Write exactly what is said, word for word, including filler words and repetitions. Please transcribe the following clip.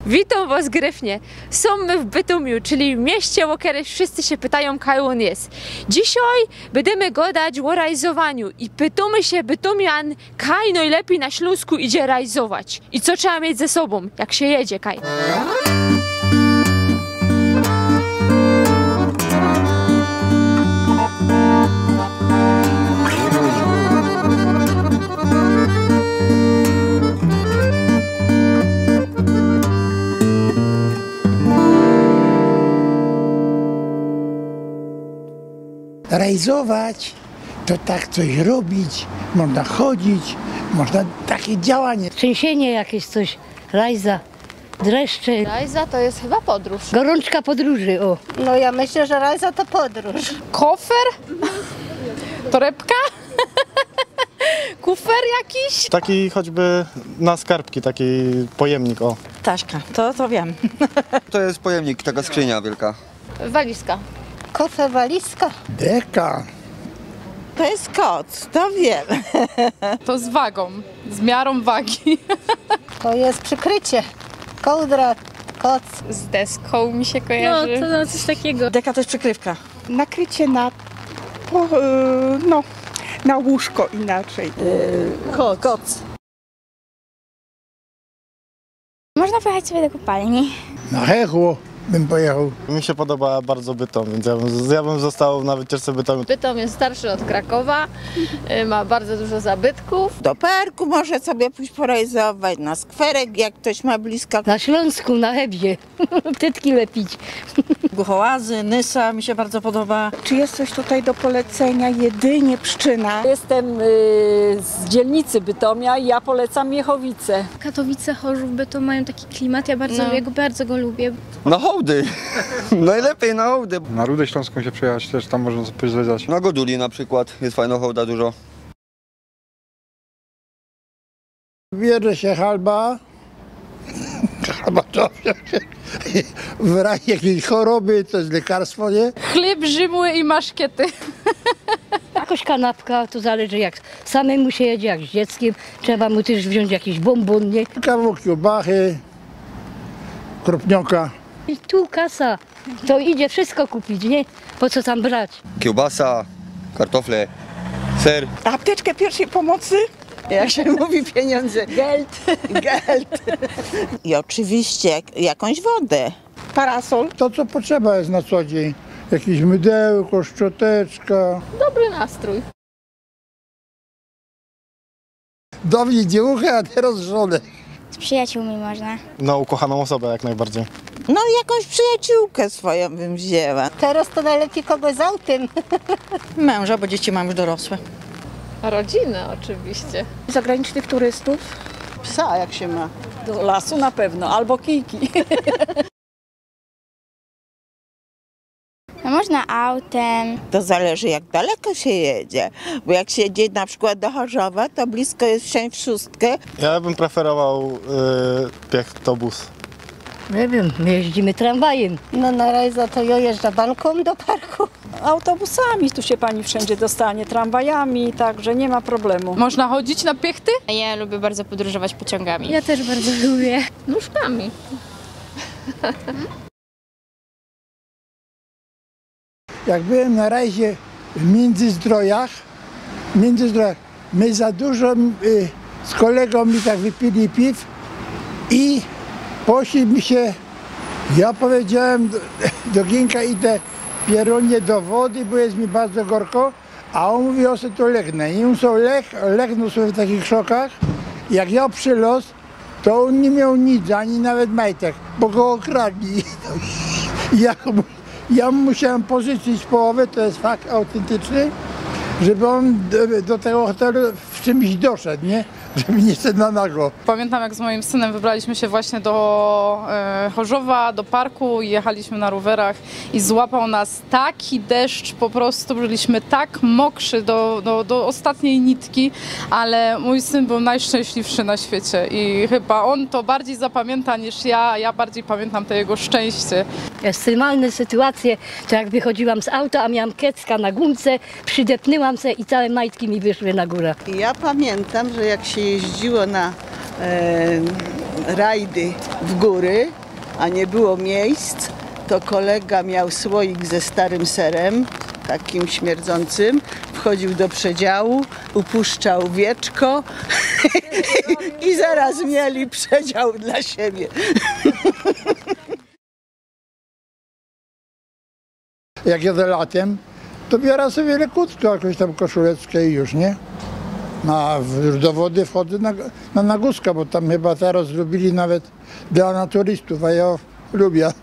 Witōm wos gryfnie. Sōm my w Bytōmiu, czyli mieście, ô kere wszyscy sie pytajōm, kaj ôn je. Dzisiej bydymy godać ô rajzowaniu i pytōmy sie Bytōmian, kaj nojlepij na Ślōnsku idzie rajzować i co trzeba mieć ze sobōm, jak sie jedzie kaj. Rajzować to tak coś robić, można chodzić, można takie działanie. Trzęsienie jakieś, coś, rajza, dreszcze. Rajza to jest chyba podróż. Gorączka podróży, o. No ja myślę, że rajza to podróż. Kofer? Torebka? Kufer jakiś? Taki choćby na skarbki, taki pojemnik, o. Taśka, to, to wiem. To jest pojemnik, taka skrzynia wielka. Walizka. Kofer, walizka. Deka. To jest koc, to wiem. To z wagą, z miarą wagi. To jest przykrycie. Kołdra, koc. Z deską mi się kojarzy. No, to, no, coś takiego. Deka to jest przykrywka. Nakrycie na, po, e, no, na łóżko inaczej. Koc. Można pojechać sobie do kopalni. Na Hechło bym pojechał. Mi się podoba bardzo Bytom, więc ja bym, ja bym został na wycieczce Bytom. Bytom jest starszy od Krakowa, y, ma bardzo dużo zabytków. Do parku może sobie pójść porajzować, na skwerek, jak ktoś ma blisko. Na Śląsku, na Hebzie. Tytki lepić. Głuchołazy, Nysa mi się bardzo podoba. Czy jest coś tutaj do polecenia? Jedynie Pszczyna. Jestem, y, z dzielnicy Bytomia i ja polecam Miechowice. Katowice, Chorzów, Bytom mają taki klimat, ja bardzo No. lubię, bardzo go lubię. Na hołdy! Najlepiej na hołdy! Na Rudę Śląską się przejechać, też tam można coś pozwiedzać. Na Goduli na przykład jest fajna hołda dużo. Bierze się halba. Halba to w razie jakiejś choroby, to jest lekarstwo, nie? Chlyb, żimły i maszkety. Jakoś kanapka, to zależy jak samemu się jedzie, jak z dzieckiem. Trzeba mu też wziąć jakiś bombon, nie? Kawał kiełbachy, krupnioka. I tu kasa, to idzie wszystko kupić, nie? Po co tam brać? Kiełbasa, kartofle, ser. Apteczkę pierwszej pomocy. Jak się mówi, pieniądze. Geld. Geld. I oczywiście jak-, jakąś wodę. Parasol. To, co potrzeba jest na co dzień. Jakieś mydełko, szczoteczka. Dobry nastrój. Do mnie dziełuchy, a teraz żonę. Z przyjaciółmi można. Na ukochaną osobę jak najbardziej. No, jakąś przyjaciółkę swoją bym wzięła. Teraz to najlepiej kogoś z autym. Męża, bo dzieci mam już dorosłe. Rodziny oczywiście. Zagranicznych turystów. Psa, jak się ma. Do lasu na pewno, albo kijki. No, można autem. To zależy, jak daleko się jedzie, bo jak się jedzie na przykład do Chorzowa, to blisko jest wsiąść w szóstkę. Ja bym preferował, y, piechtobus. Nie wiem, my jeździmy tramwajem. No, na rajza to ja jeżdżę banką do parku. Autobusami tu się pani wszędzie dostanie, tramwajami, także nie ma problemu. Można chodzić na piechty? Ja lubię bardzo podróżować pociągami. Ja też bardzo lubię. Nóżkami. Jak byłem na rajzie w Międzyzdrojach, w Międzyzdrojach, my za dużo, y, z kolegą mi tak wypili piw i poszli mi się, ja powiedziałem do, do Ginka: „Idę pierunie do wody, bo jest mi bardzo gorko”, a on mówi: „O, se tu legnę”. I on sobie leg-, legnął sobie w takich szokach. Jak ja przylazł, to on nie miał nic, ani nawet majtek, bo go okradli. I ja, ja musiałem pożyczyć połowę, to jest fakt autentyczny, żeby on do, do tego hotelu w czymś doszedł, nie? Żeby nie szedł na nago. Pamiętam, jak z moim synem wybraliśmy się właśnie do, e, Chorzowa, do parku i jechaliśmy na rowerach i złapał nas taki deszcz, po prostu byliśmy tak mokrzy do, do, do ostatniej nitki, ale mój syn był najszczęśliwszy na świecie i chyba on to bardziej zapamięta niż ja, ja bardziej pamiętam to jego szczęście. Ekstremalne sytuacje, to jak wychodziłam z auta, a miałam kecka na gumce, przydepnęłam se i całe majtki mi wyszły na górę. Ja pamiętam, że jak się jeździło na e, rajdy w gōry, a niy było miyjsc, to kolega mioł słoik ze starym serym, takim śmierdzōncym, wchodziył do przedziału, upuszczał wieczko i zaroz mieli przedział dlŏ siebie. Jak jadoł latym, to biera sobie lekutko jakoś tam koszuleczkę i już, nie? No, a w, do wody wchodzę na, na nagōzka, bo tam chyba teraz zrobiyli nawet dlŏ naturystōw, a jŏ lubiã.